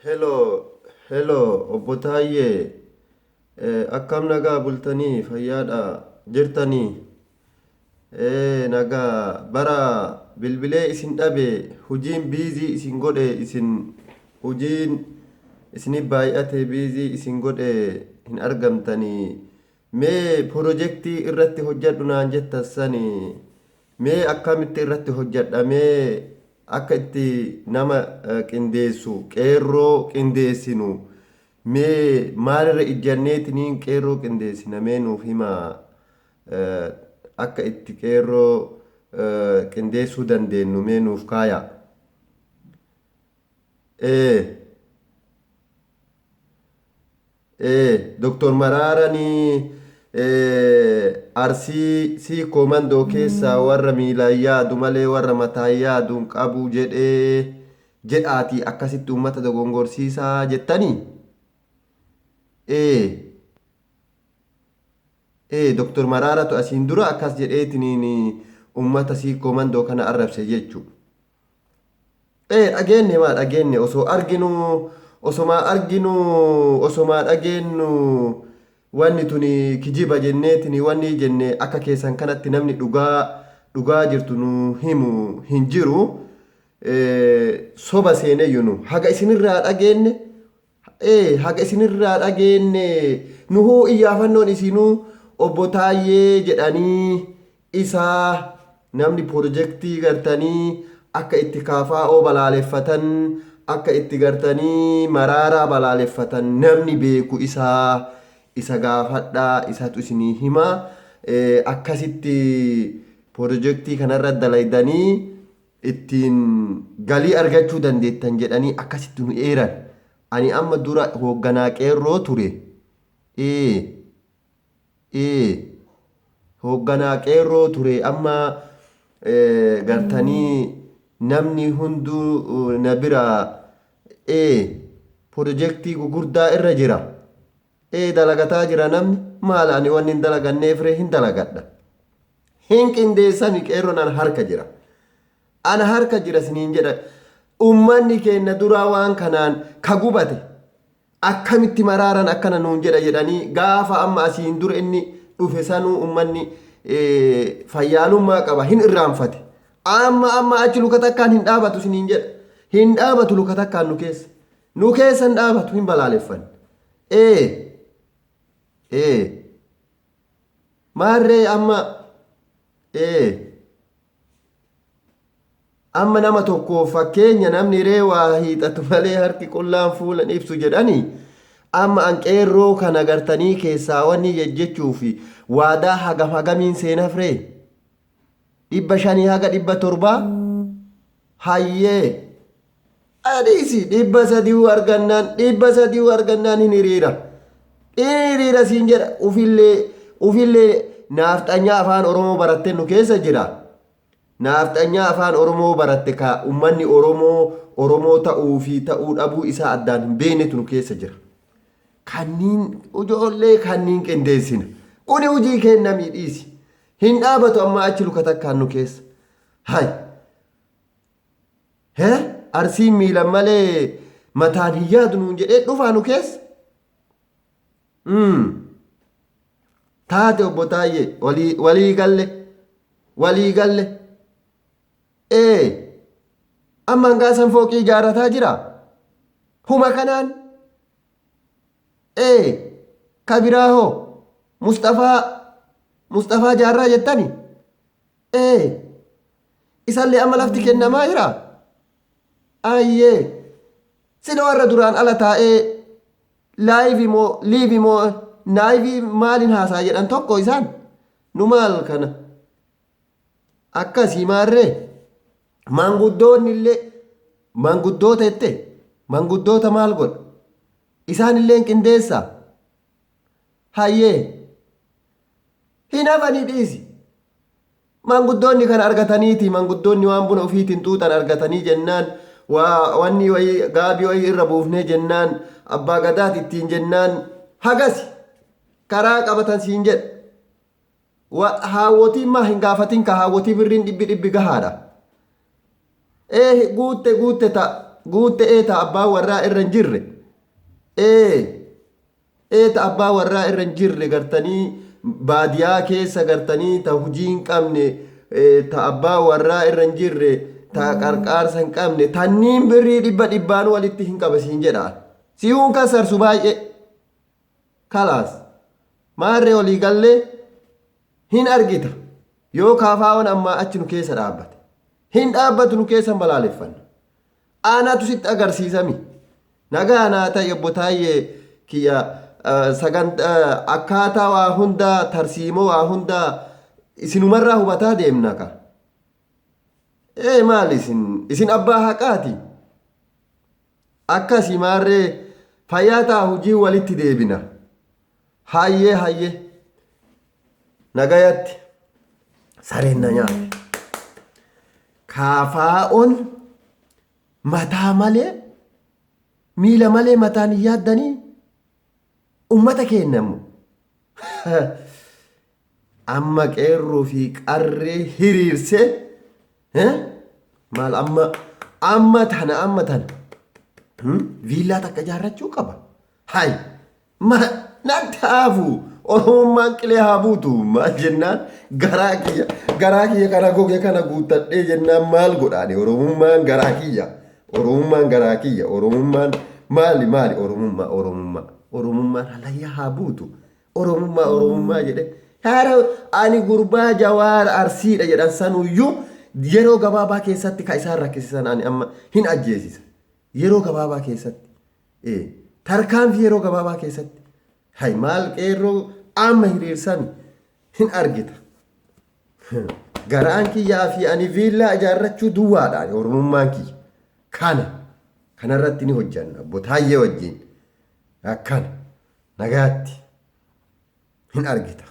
Hello, hello, obbo Taayyee. Akkam nagaa bultanii fayyaadha jirtanii? Nagaa bara bilbilee isin dhabe hujiin biizii isin godhe isin hujiin isinif baay'ate biizii isin godhe hin argamtanii. Mee pirojektii irratti hojjadhu naan jettan sani mee akkamitti irratti hojjadha mee akka itti nama qindeessu qeerroo qindeessinu mee maalirra ijjanneetiniin qeerroo qindeessina mee nuuf himaa akka itti qeerroo qindeessuu dandeennu mee nuuf kaayaa. Ee. Ee Doktar Maraarani Arsii Siikkoo Mandoo keessaa warra miilaan yaadu malee warra mataan yaadu hin qabu jedhee jedhaatii akkasitti uummata dogongorsiisaa jettanii? Ee Ee Doktar Maraaratu asiin dura akkas jedheetiniin uummata Siikkoo Mandoo kana arrabse jechu. Ee dhageenne maa dhageenne osoo arginuu osomaa arginuu osomaa dhageennu wanni tuni kijiba jenneetini wanni jenne akka keessan kanatti namni dhugaa dhugaa jirtu nu himu hin jiru soba seeneyyu nu haga isinirraa dhageenne Ee haga isinirraa dhageenne nuhuu iyyaafannoon isinuu obbo Taayyee jedhanii isaa namni pirojektii gartanii akka itti KFO balaaleffatan akka itti gartanii Maraaraa balaaleffatan namni beeku isaa isa gaafadhaa isatu isinii hima akkasitti pirojektii kanarra dalaydanii ittiin galii argachuu dandeettan jedhanii akkasitti nu eeran. Ani amma dura hoogganaa qeerroo ture. Ee. Ee. Hoogganaa qeerroo ture amma gartanii namni hunduu na bira ee pirojektii gugurdaa irra jira. Ee dalagataa jira namni maal ani wanni hin dalaganneef ree hin dalagadha. Hin qindeessami qeerroon ana harka jira. Ana harka jira siniin jedha. Ummanni keenna duraa waan kanaan ka gubate akkamitti maraaran akkana nuun jedha jedhanii gaafa amma asiin dura inni dhufe sanuu ummanni fayyaalummaa qaba hin irraanfate. Amma amma achi luka takkaan hin dhaabatu siniin jedha. Hin dhaabatu luka takkaan nu keessa. Nu keessa hin dhaabatu hin balaaleffanne. Ee. Ee. Maarree amma ee amma nama tokkoof fakkeenya namni ree waa hiixatu malee harki qullaan fuula hin ibsu jedhani amma an qeerroo kana gartanii keessaa wanni jejjechuu fi waadaa hagam hagamiin seenaf ree 500 haga 700 hayyee Dhiisi 300 argannaan 300 argannaan hin hiriira. Hin hiriira siin jedha ufillee ufillee naafxanyaa afaan Oromoo baratte nu keessa jira. Naafxanyaa afaan Oromoo baratte ka ummanni Oromoo Oromoo ta'uu fi ta'uu dhabuu isaa addaan hin beeknetu nu keessa jira. Kanniin ijoollee kanniin qindeessina. Kuni hojii kennamii dhiisi. Hin dhaabatu amma achi luka takkaan nu keessa. Hay. He? Arsiin miilan malee mataan hin yaadu nuun jedhee dhufaa nu keessa? Mm. Taate obbo Taayyee walii walii galle walii galle. Ee amma hangaa san fooqii ijaarrataa jira. Huma kanaan ee ka biraa hoo Musxafaa Musxafaa Jaarraa jettani? Ee Isallee amma lafti kennamaa jira? Ayyee. Sila warra duraan ala taa'ee laayivi moo liivi moo naayivii maaliin haasaa jedhan tokko isaan nu maal kana akkasii maarree maanguddoonni illee maanguddoota jette maanguddoota maal godha isaan illee qindeessaa hayyee hin hafanii dhiisi Maanguddoonni kana argataniiti manguddoonni waan buna ofiitiin xuuxan argatanii jennaan waa wanni wayii gaabii wayii irra buufnee jennaan abbaa gadaati ittiin jennaan hagasi karaa qabatan siin jedha. Wa haawwotiin maa hin gaafatin ka haawwotii birriin dhibbi dhibbi gahaadha. Ee guutte guutte ta Guutte ee ta abbaa warraa irra hin jirre. Ee ee ta abbaa warraa irra hin jirre gartanii baadiyaa keessa gartanii ta hujii hin qabne, ta abbaa warraa irra hin jirre, ta qarqaarsa hin qabne, tanniin birrii dhibba dhibbaan walitti hin qaba siin jedha. Si'uun kasarsu baay'ee. Kalaas. Maarree walii gallee hin argita. Yoo kaafaa'oon ammaa achi nu keessa dhaabbate. Hin dhaabbatu, nu keessa hin balaaleffanna. Aanatu sitti agarsiisami. Nagaa naa ta'e, obbo Taayyee kiyya. Sagantaa akkaataa waa hundaa, tarsiimoo waa hundaa isinumarraa hubataa deemna ka. Ee, maal isin abbaa haqaati. Akkasii maarree, fayyaa ta'a, hojii walitti deebina. Hayyee hayyee. Nagayatti. Sareen na nyaate. Kaafaa'oon mataa malee, miila malee mataan hin yaaddanii ummata keenya immoo. Amma qeerroo fi qarree hiriirsee maal amma tana viillaa takka ijaarrachuu qaba. Hay ma natti haafu, Oromummaan qilee haa buutu. Maal jennaan, garaa kiyya kana goge kana guuttadhee jennaan maal godhaani? Oromummaan garaa kiyya, Oromummaan garaa kiyya, Oromummaan maali maali? Oromummaa, Oromummaa, Oromummaan halayyaa haa buutu. Oromummaa, Oromummaa jedhe. Haara ani gurbaa Jawaar Arsiidha jedhan sanuyyuu yeroo gabaabaa keessatti ka isaan rakkisisan ani amma hin ajjeesisa. Yeroo gabaabaa keessatti. Tarkaanfii yeroo gabaabaa keessatti. Hay maal, qeerroo amma hiriirsami hin argita. Garaan kiyyaa fi ani viillaa ijaarrachuu duwwaadhaan Oromummaan kiyya. Kana kanarratti ni hojjanna obbo Taayyee wajjin. Akkana nagaatti hin argita.